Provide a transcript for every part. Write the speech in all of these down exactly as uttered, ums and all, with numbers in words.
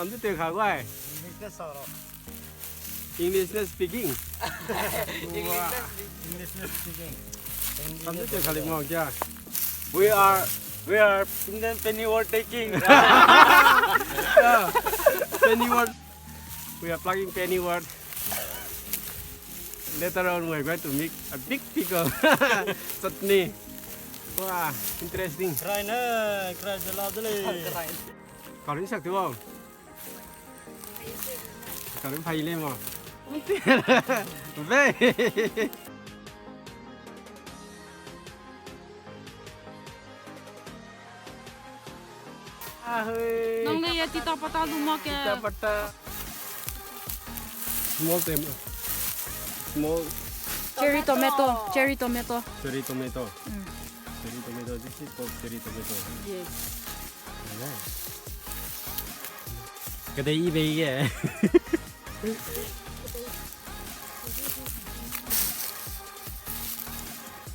Kam du te kha guai. English ne speaking. English ne speaking. Kam du te kha le ngau kia. We are, we are Indian penny word taking. Penny word. We are plucking penny word. Later on, we're going to make a big pickle chutney. Wow, interesting. Krai ne, krai jela de lei. Karin sak tu. Karin phai le mo. Be. Nang le ya tita pata lu ma ke. Tita pata. Small tem-, small. Cherry tomato, cherry tomato. Cherry tomato. Mm. Cherry tomato, this is called cherry tomato. Yes. Kedei yi bei ge.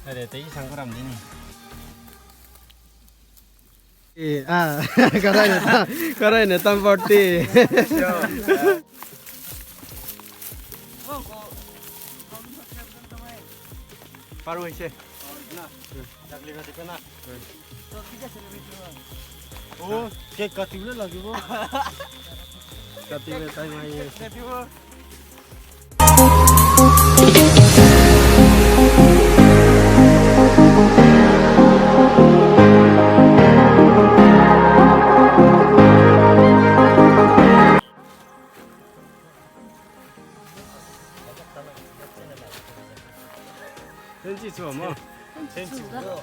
Ade, te yi sang keram di ni. Eh, ah, karai ne ta, karai ne tam party. Paru ise. Oh, cake cut le lagi bo. Cut le tai mai ye.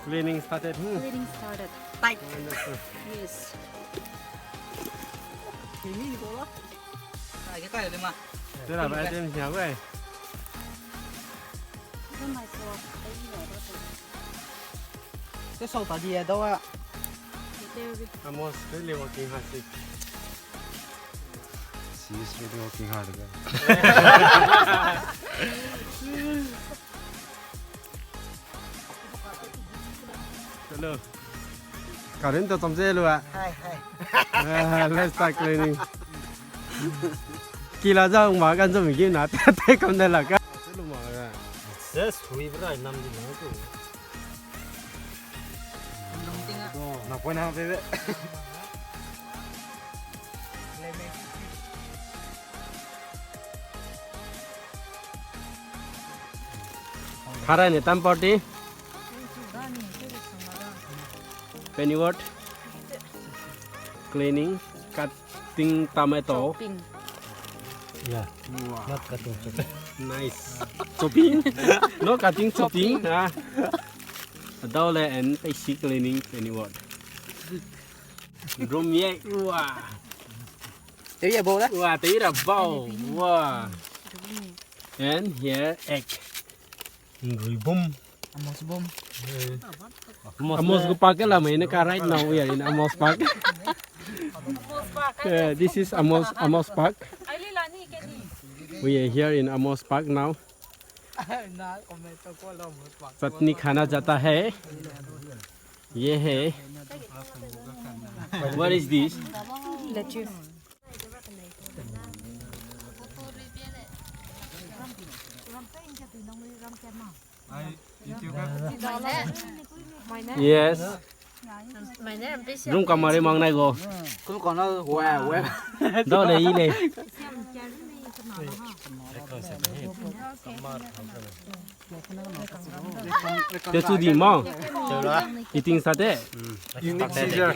Cleaning started. Hmm. Cleaning started. Tight. Wonderful. Yes. Tera ba item sia gai. Te sau ta di e dau a. Amos really working hard, see. She is really working hard, guys. Hello. Karin to tom ze lu a. Hi, hi. Ah, let's start cleaning. Kila zang ma kan zong gi na ta ta kam da la ka. Lu ma ga. Ses hui bra nam di na ko. Na point ha bebe. Kharai ne tam party. Penny word. Cleaning. Cutting tomato. Chopping. Yeah. Wow. Not cutting, chopping. Nice. Chopping. No cutting, chopping. Chopping. Ah. Adau le and basic cleaning penny word. Drum ye. Wow. Te ye bau da? Wow, te ye ra bau. Wow. And here egg. Nrui bum. Amos bum. Eh. Amos gu park la mai ne ka, right now we are in Amos Park. Eh, this is Amos, Amos Park. We are here in Amos Park now. Chutney khana jata hai. Ye hai. What is this? Lettuce. Yes. Rung kamare mang nai go. Dau le yi le. Te chu di ma. Eating sate. Unique scissor.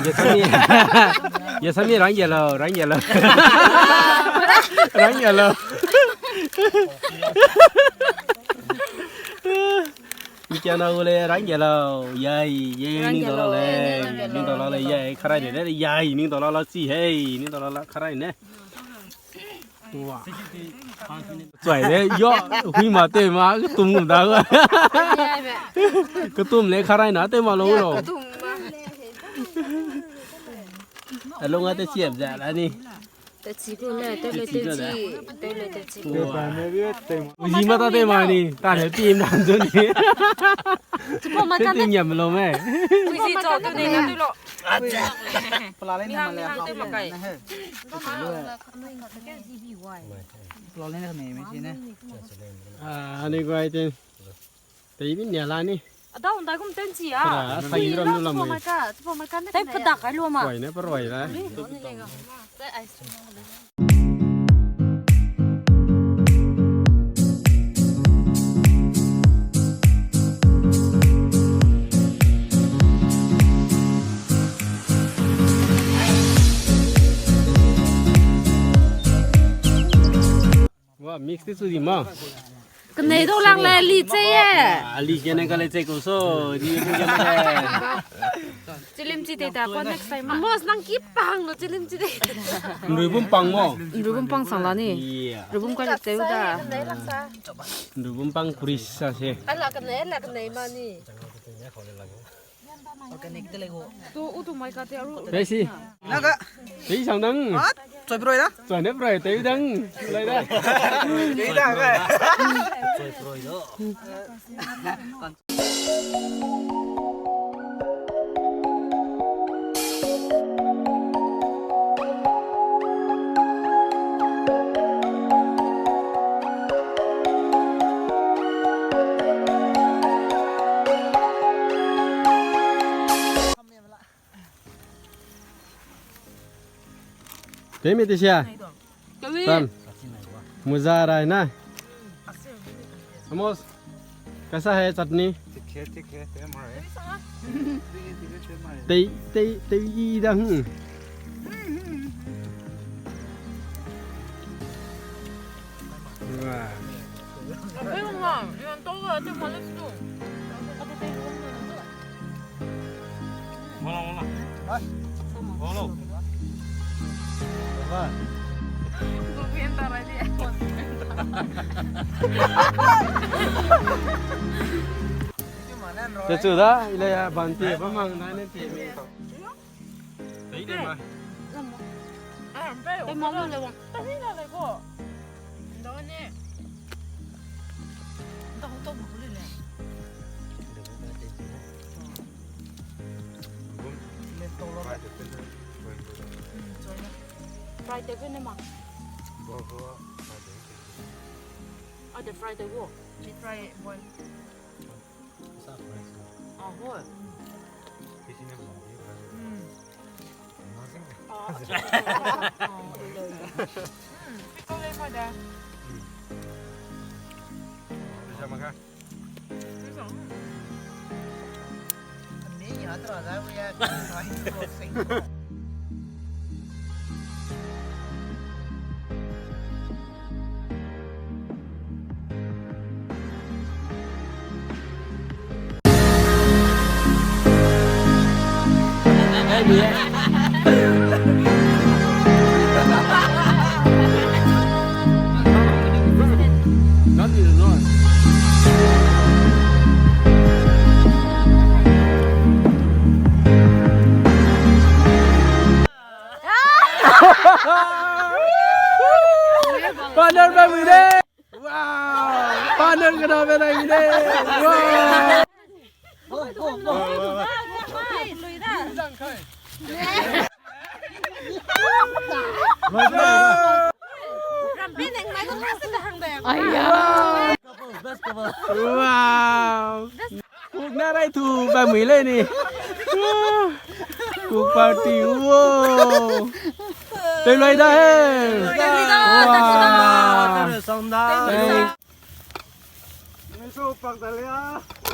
Yasami, Yasami rang yellow, rang yellow. Rang yellow. Ikiana ule rang yellow. Yai, yai, rang ning yellow, dollar le. Ning dollar le, yai, kharai de le, yai, ning dollar la si, hey, ning dollar la kharai ne. Wa. Zai le, yo, hui ma te ma, ketum gum da ga. Ketum le kharai na te ma lo lo. Alung a te siap za la ni. Te chi ku ne, te le te chi, te le te chi. Uzi ma ta te ma ni, ta le pi nan zo ni. Chipau mai kan te nyam lo me. Uzi chau tu ne, na tu lo. Pala le na ma le. Te ma kai. Pala le na me me chi ne. Ah, ani guai te. Tei bin nia la ni. Adau ndai gum ten chi a. Para, sai ram lu lam mai. Chipau mai ka, chipau mai kan te. Tei pada kai lu ma. Wai ne, para wai la. Wa, mix te chu di ma. Kenei dau lang le li che ye. Ah, li che ne ka le che ku so, di bu ge ma le. Chilim chi te ta ko next time. Amos nang ki pang lo chilim chi te. Nrui bum pang mo. Nrui bum pang sang la ni. Iya. Nrui bum ka le che u da. Nrui bum pang kuris sa se. Ala kenei, ala kenei ma ni. Organic te le go. Tu, u tu mai ka te aru. Tei si. Na ka. Tei sang dang. What? Choi broi da? Choi ne broi, tei dang. Lai da. Tei dang ka. Choi broi do. Kei me te sia? Kei. Tan. Muza rai na. Amos, कैसा है चटनी? ठीक है, ठीक है, ते मारे। Tei, tei, tei i dang. Wow. Te chu da, ile ya ban te, ba mang na ne te me. Tei de ma. Tei ma le wang. Tei na le ko. Ndo ne. Ndo to bu le le. Fry te ne ma. A de fry te wo. Fry boil. Sa fry. A hoi. Kisi ne bu. Mm. Partner bai mui de. Wow! Partner kena bai dai mui de. Wow! Aya. Wow. Kuk na rai tu ba mui le ni. Kuk party wo. Tei lai da he. Wow.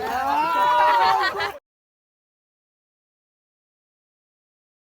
Thanks.